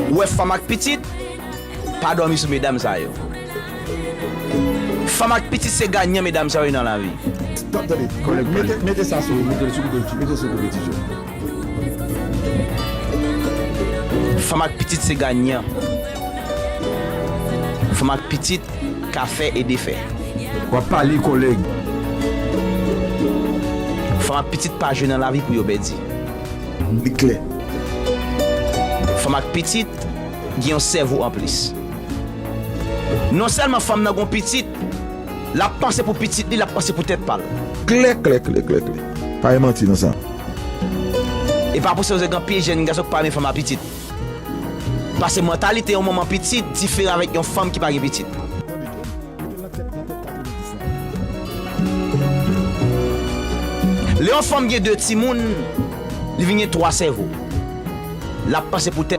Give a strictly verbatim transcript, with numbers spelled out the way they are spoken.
Ou wè fanm ak pitit, pa dòmi sou medam sa yo. Fanm ak pitit se ganyan medam sa yo nan lavi. Tande, tande. Kòlèg, mete, mete sa sou, mete l sou kote, mete l sou kote ti jèn. Fanm ak pitit se ganyan. Fanm ak pitit ka fè e defè. W ap pale, kòlèg. Fanm ak pitit pa jwe nan lavi pou yo pèdi. Li klè. Fanm ak pitit gen yon sèvo anplis. Non sèlman fanm nan gon pitit, l ap panse pou pitit li, l ap panse pou tèt pa l. Klè, klè, klè, klè, klè. Pa gen manti nan sa. E pa pou se gen anpil jèn gason ki pa renmen fanm a pitit. Paske mantalite yon manman pitit diferan avèk yon fanm ki pa gen pitit. Lè yon fanm gen de timoun, li vin gen twa sèvo. L ap panse pou tèt